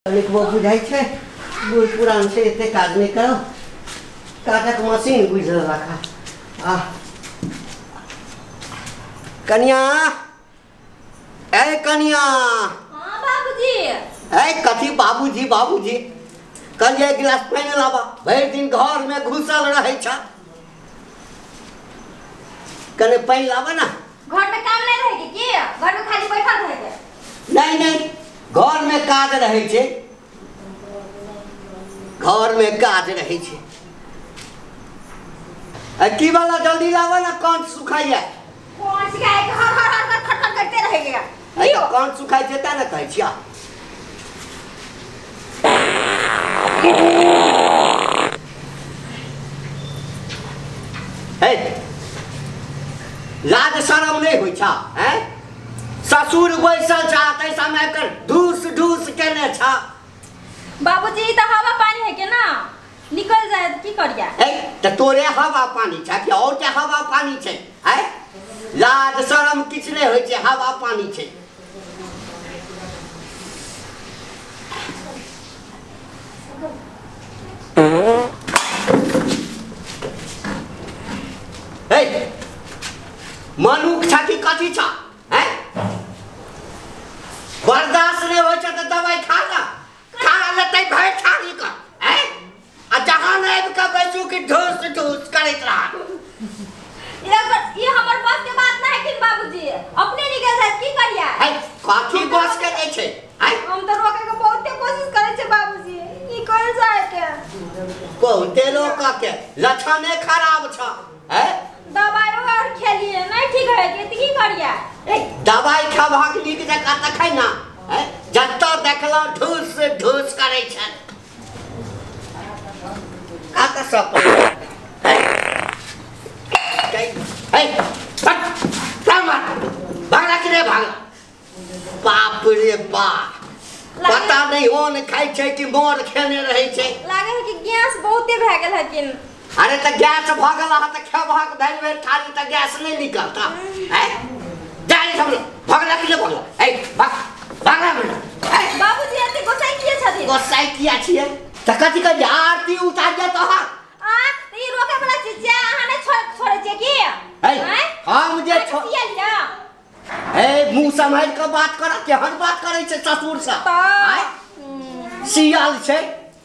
कनिकबो बुझाइ छै, बूढ़ पुरान छै, एते काज नहि करब। काजक मशीन बुझि लेलक। आ कनिया, ए कनिया। हाँ बाबूजी। ए कथी बाबूजी बाबूजी? कहलियै एक गिलास पानि लाबा, भरि दिन घर में घुसल रहै छ। कने पानि लाबा ना। घर में काम नहीं रहेगी की? घर में खाली बैठल रहेगी? नहीं नहीं, घर में काज रहै छै, घर में काज रहै छै। आ की वाला जल्दी लाबा ना, कौन सुखाइया? कौन सुखाइ के हर हर हर खटखट करते रहेगा। लियो कौन सुखाइ छै ता ना कहै छिया। हे लाज शरम नहीं होइ छा हैं? ससुर बैसल छा तै समय कर ढूस ढूस केने छा। बाबूजी त हवा पानी है के ना, निकल जाए त की करिया? ए त तोरे हवा पानी छा कि और के हवा पानी छै? हैं, लाज शरम किछ नहीं होइ छै, हवा पानी छै। ए मनुख छा कि कथी छा? हैं, बर्दाश्त नहीं होइ छै त दवाई खा ला, खा लेतै भरि छाली क। हैं, आ जहाँ आबि क बैसू कि ढूस ढूस करैत रह। ये हमर बस के बात नहीं है बाबूजी, अपने निकल जाए की करिया? है कथी बस के नहीं छै? हैं, हम त रोके के बहुते कोशिश करै छै बाबूजी, निकल जाए के। बहुते रोक के लक्षणे खराब छ। हैं, दवाई और खेलिए नहीं ठीक है के की करिया? ए दवाई खेबहक नीक जकाँ तखन ना। हैं, जतऽ देखलहुँ ढूस ढूस करै छै। कतऽ सब भागला कि नहीं भागला? बाप रे बाप, पता नहीं ओन खाइ छै कि मोर खेने रहै छै। लागे है कि गैस बहुते भए गेल हकिन। अरे त गैस भ गेल ह त खेबहक भरि भरि थाली त गैस नहीं निकलता। हैं, जाय सब भागला कि नहीं भागला? ए भाग भागला बेटा। बाबूजी एते गोसाई किया छथिन? गोसाई किया छियै त कथी करियै? आरती उतारियै तोहर। आ त ई रोके वाला चीज छै, अहाँ नै छोड़ै छियै की? ए हम जे छियै लिया। ए मुंह सम्हारि क बात कर, केहन बात करै छै ससुर से? आय सियाल छै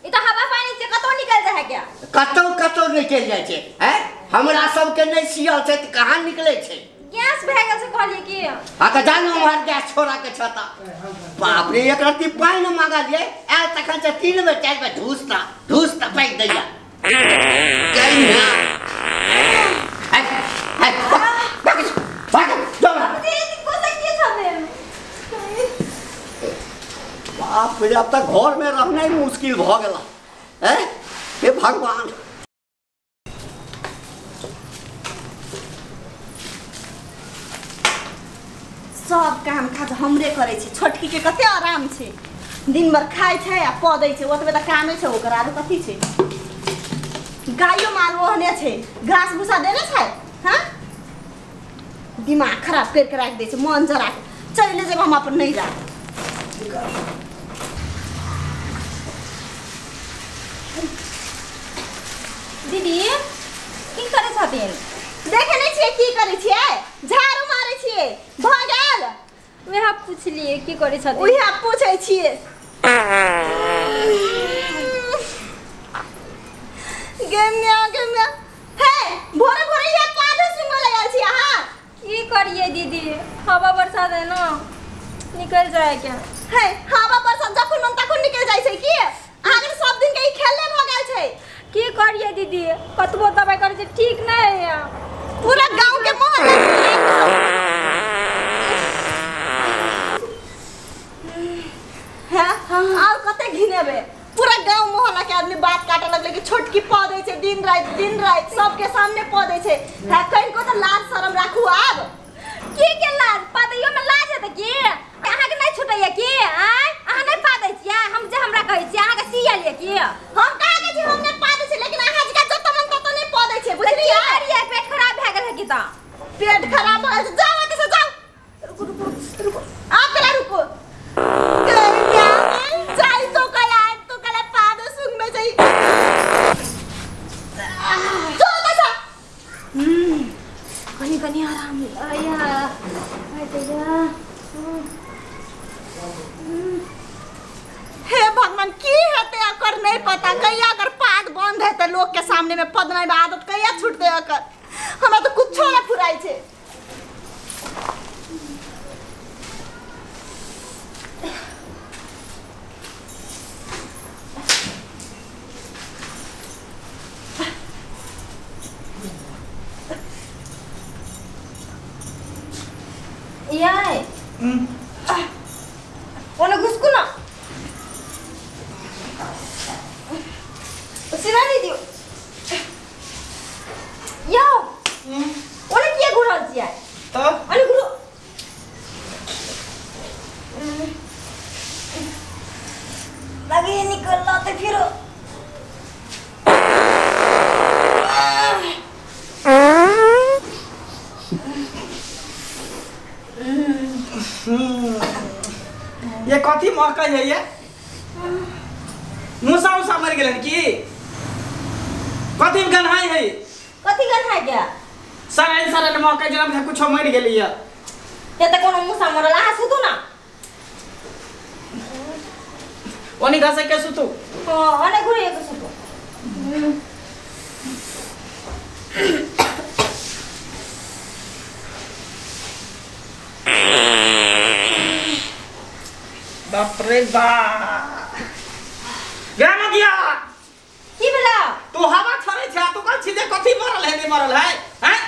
ई त हवा पानी छै, कतौ निकल जाय है क्या? कतौ कतौ निकल जाइ छै। हैं, हमरा सब के नहीं सियाल छै त कहाँ निकलै छै? गैस भए गेल छै कहलियै की। हां त जानु उम्हर गैस छोड़ा के छता। बाप रे, एक रत्ती पानि मांगलियै आयल तखन से 3 बेर 4 बेर ढूसता ढूसता पाकि दैया। कहिना है है भाग भाग जाउ। बाप रे, अब तक घर में रहना ही मुश्किल भ गेला। हैं हे भगवान। सब काम काज हमरे करै छै, छोटकी के कते आराम छै, दिन भर खाइ छै आ पदै छै, ओतबे त कामे छै ओकर, आरो कथी छै? गायो माल ओहने छै, घास भूसा देने छै। हाँ, दिमाग खराब करके राखि दै छै, मन जरा के चलि जेब हम अपन नैहरा। दीदी की करै छथिन? देखे नहीं छियै की करै छियै? झाड़ू मारै छियै। भ गेल? वएह पुछलियै की करै छथिन। वएह पूछै छियै। गेम्या गेम्या, हे भोरे भोरे ये पादे सुंगो लगल छी अहाँ। की करियै दीदी, हवा बरसात है ना, निकल जाए क्या? हे हवा बरसात जखन मन तखन निकल जाइ छै की? अहाँ के सब दिन के ई खेलले भ गेल छै। की करियै दीदी, कतबो दवाई करै छै ठीक नहीं है। पूरा गांव के मोहल्ला है। और कते घिनेबे? पूरा गांव मोहल्ला के आदमी बात काटे लगले कि छोटकी पौधे छै, दिन रात सबके सामने पौधे छै। है कनको त लाज शरम राखू आब। की के लाज? पादैयो में लाज हेतै की? अहाँ के नहीं छुटैया की? आय अहाँ नहीं पादै छियै? हम जे हमरा कहै छियै अहाँ के सियल ये की? हम कहा के छी हम नहीं पादै छी, लेकिन अहाँ जका जत मन तत नहीं पौधे छै, बुझलियै? की करियै, पेट खराब भए गेल है की त? पेट खराब भए गेल, जाउ एतऽ से जाउ। रुकू रुकू रुकू, आप करा रुकू। भगवान की हेतै एकर नहीं पता। कहिया अगर पाद बंद हेतै लोग के सामने में पदनाइ में आदत कहिया छूटतै एकर। हमरा तो कुछो न फुराइ छै। याय ओने घुसकू ना सीधा नहीं दियो यो ओने किया घुरल छियै त ओने घुरो लगे निकल त फिर ये कथी महकै है ये मूसा उसा मर गेलन की कथी में गन्हाई है कथी गन्हाई गया सराइन सराइन महकै जेना बुझाइ कुछो मरि गेलै ये। ये त कोनो मूसा मरल अहाँ सुतू ना ओनी घसे के सुतू। हां ओने घुरे के सुतू। बाप रे बाप गया न गया की भेला तू हवा छोड़ै छै तू कहै छी जे कथी मरल है नहीं मरल है हैं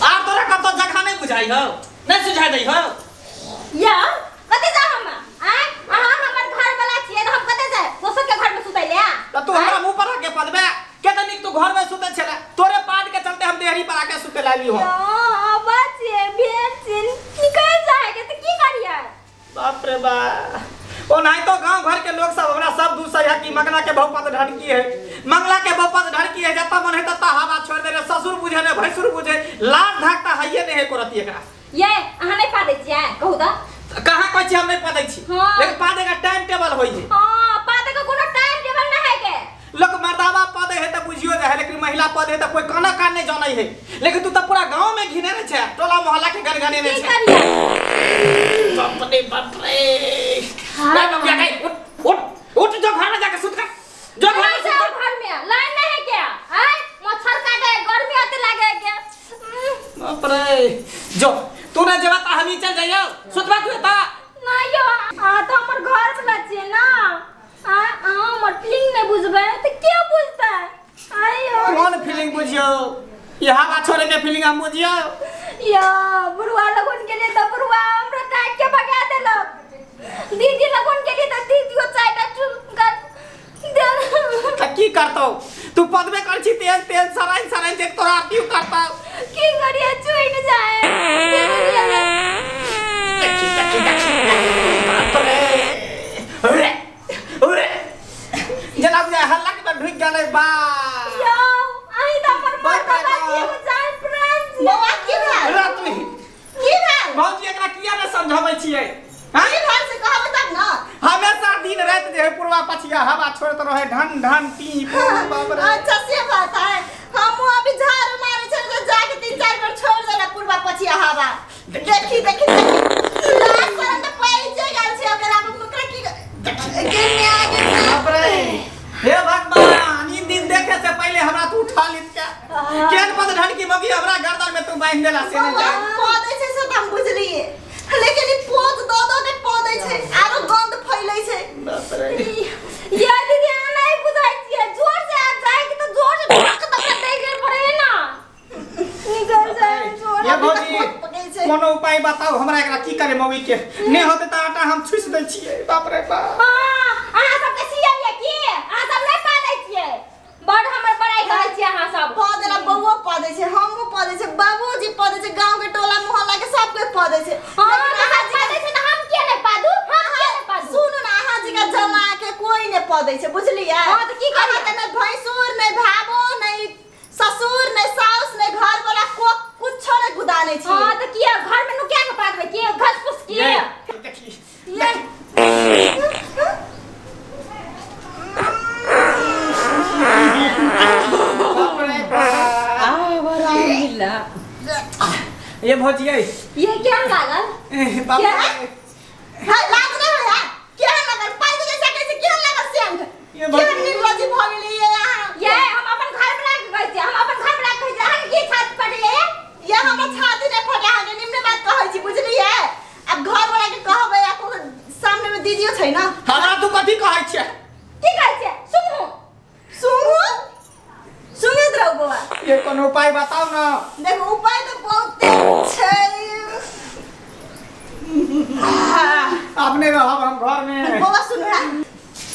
आर तोरा कतौ जगह नहीं बुझाइ हौ नहीं सुझाइ दै हौ या कते जा हम आय अहाँ हमर घर वाला छियै त हम कते जाय दोसर के घर में सुतै ले त तू हमरा मुंह पर आके पदबे केते नीक तू घर में सुतै छले तोरे पाद के चलते हम देहरी पर आके सुते लाली हो। हां बच्चे भेल छिन निकल जाय के त की करियै। बाप रे बाप ओ नहीं तो गांव घर के लोग सब हमरा सब दूसर है कि मंगला के बहुपद ढड़की है मंगला के बहुपद ढड़की है जत्ता मन है तत्ता हवा छोड़ दे रे ससुर बुझे ने भैंसुर बुझे लाज धाकता हइए नहीं है कोरती एकरा। ये अहाँ नहीं पादै छियै कहू त कहां कहै छी हम नहीं पादै छी। हाँ। लेकिन पादे का टाइम टेबल होई है। हां पादे का कोनो टाइम टेबल ना है के लोग मर्दावा पदे है त बुझियो जाए लेकिन महिला पदे है त कोई काना कान नहीं जानै है लेकिन तू त पूरा गांव में घिने ने छै टोला मोहल्ला के गनगने ने छै। बाप रे बाप रे ना बाबू गई उठ उठ उठ जो घर में जाके सुत कर जो घर में जाओ घर में लाइन नहीं है क्या आय मच्छर काटे गर्मी आते लागे के। बाप रे जो तू ना जेबा त हम ही चल जाइयो सुतबा तू त ना यो आ त हमर घर वाला छियै ना आ हमर फीलिंग नहीं बुझबै त के बुझतै आयो कौन फीलिंग बुझियो ये हवा छोड़े के फीलिंग हम बुझियो। या बुढ़वा लगन के लिए त बुढ़वा हमरा टाइट के भगा देलक दीदी लगन के लिए त दीदी चायटा चुन कर त की करतौ तू पदबे कर छी तेल तेल सराइन सराइन जे तोरा आरती करतौ की करिए छुट जाए। देखी देखी देखी बाप रे अरे अरे जना बुझाइ हल्ला के ढुक गेलै बा यो आइ त अपन माता जी हो जान प्राण बौआ की भेल रात में की भेल भौजी एकरा किया ने समझाबै छियै हां की भेल से कहबै तब ना। हमेशा दिन रात जे है पूर्वा पछिया हवा छोड़त रहे ढन ढन टी बाप रे। अच्छा से बात है हम अभी झाड़ू मारे छे तो जाके 3-4 बार छोड़ देला पूर्वा पछिया हवा देखी देखी देखी लाज शरम त पैसे गेल छै ओकरा अब ओकरा की के में आगे। बाप रे हे भगवान इन दिन देखे से पहले हमरा तू उठा लित के केन पद ढन की मगी हमरा गर्दन में तू बांध देला से नहीं जाए पौधे छै से त हम बुझलिए लेकिन ई पौध दो दो के पौधे छै आरो गंध फैलै छै। बाप रे ये दीदी अहाँ नहीं बुझाइ छियै जोर से आ जाय के त जोर से धक धक दे गेल पड़े ना निकल जाए जोर। ये भौजी कोनो उपाय बताओ हमरा एकरा की करे मम्मी के नहीं होते त आटा हम छुस दै छियै। बाप रे बाप हां अहाँ सब के सियल ये की अहाँ सब नहीं पादै छियै बड़ हमर बड़ाई करै छियै अहाँ सब पौधे ला बौओ पौधे छै हमहु पौधे छै बाबूजी पौधे छै गांव के टोला मोहल्ला के सब कोई पौधे छै। हां अहाँ पादै छै त हम किया नहीं पादू हम किया नहीं पादू सुनू ना अहाँ जी का जमा के कोई ने पौधे छै बुझलियै। हां त की करी अहाँ के नै भैंसुर नै भाबो नै ससुर नै सास नै घर वाला को कुछो नै गुदाने छी। हां त किया घर में नुकिया के पादबै के घस फुस के देखी ये बाप रे बाप आ बड़ा मिला ये भौजी ये क्या लागल बाप रे हां लाज नहीं है क्या लगल पाई जैसा कैसे क्या के निर्लज्जी भ गेलियै अहाँ? ये हम अपन घर बना के कहै छियै, हम अपन घर बना के कहै छियै, अहाँ की छाती फटैया? ये हमरा छाती नै फटे, अहाँ के निम्न बात कहै छी बुझलियै? अब घर वाला के कहबै आ को सामने में दीदियो छै ना। हमरा तू कथि कहै छियै? की कहै छियै? सुनू सुनू सुनैत रहू बौआ। ये कोनो उपाय बताउ ना। देखो उपाय त बहुत छै। अपने रहब हम घर में। बौआ सुनू है,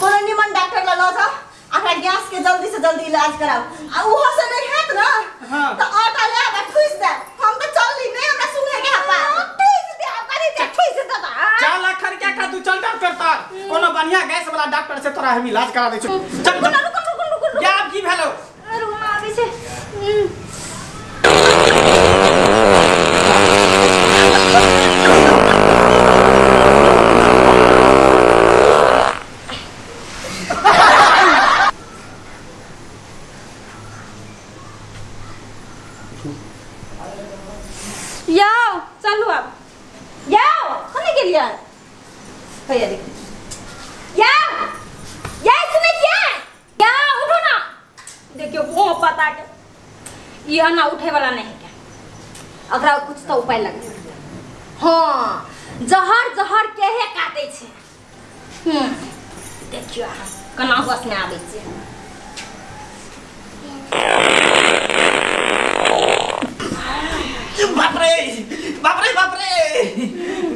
कोनो निमन डॉक्टर ल ल जाओ, अकरा गैस के जल्दी से जल्दी इलाज कराओ। आ उहो से नहीं हैत ना त आटा ले आबा ठुस दे। हम त चलली नै, हमरा सुने के हपा ठुस दे, कथि छै ठुस दे त। चल अखन क्या का तू चल डॉक्टर तर, कोनो बढ़िया गैस वाला डॉक्टर से तोरा हम इलाज करा दै छी। चल रुक रुक रुक रुक रुक। क्या की भेलो? रुक आबै छै। याओ चलू अब। याओ कने गेलियै? हैया देख। याओ याओ सुनै छियै? याओ उठो ना। देखियो वो पता के यह ना उठे वाला नहीं है। अकरा कुछ तो उपाय लगे। हाँ जहर जहर के हे काटे छै। देखियो अहाँ कना होश में आबै छै। बाप रे बाप रे बाप रे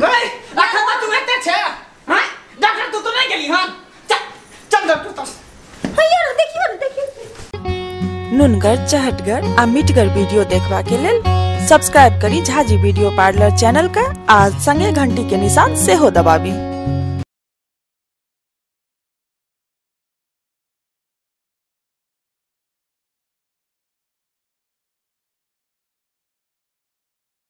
गए अखन त तू एते छे। हां डॉक्टर तू तो नहीं गेली? हां चल चल डॉक्टर तो। हैया देखियो देखियो। नुनगर चहटगर आ मिठगर वीडियो देखबा के लेल सब्सक्राइब करी झाजी वीडियो पार्लर चैनल का आ संगे घंटी के निशान सेहो दबाबी।